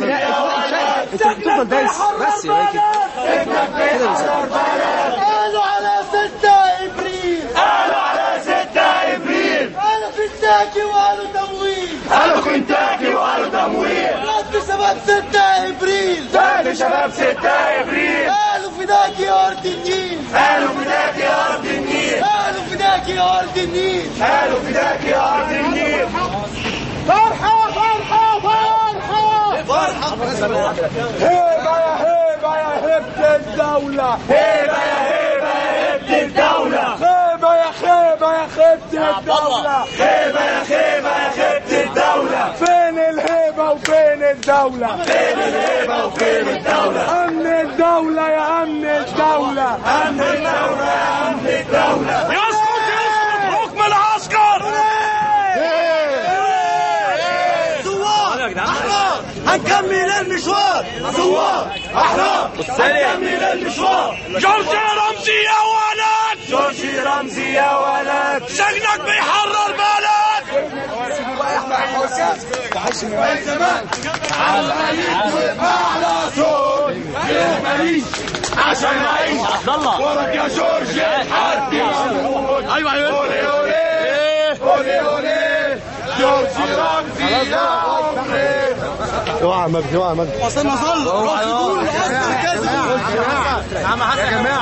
عم لا انت بتفضل دايس بس يا كده كده. قالوا على 6 ابريل، قالوا على 6 ابريل، قالوا كنتاكي وقالوا تمويل، قالوا كنتاكي وقالوا تمويل. رد شباب 6 ابريل، رد شباب 6 ابريل، قالوا فداك يا ارض النيل، قالوا فداك يا ارض النيل، قالوا فداك يا ارض النيل، قالوا فداك يا ارض النيل. فرحه فرحه فرحه فرحه. هيبة يا هيبة يا هيبة الدولة، هيبة يا هيبة يا هيبة الدولة، خيبه يا خيبه يا خيبه الدولة، خيبه يا خيبه يا خيبه الدولة. فين الهيبة وفين الدولة؟ فين الهيبة وفين الدولة؟ امن الدولة يا امن الدولة، امن الدولة يا امن الدولة. يسقط يسقط حكم العسكر. ثوار احرار هنكمل المشوار، ثوار احرار هنكمل المشوار. جورجي رمزي يا ولد، جورجي رمزي يا ولد، سجنك بيحرر بلد. على صوت ماليش عشان اعيش وراك يا جورجي حد يموت. ايوه ايوه اولي اولي اولي اولي جورجي رمزي يا عمري. اوعى مجدي، اوعى مجدي. وصلنا صل. يا جماعة.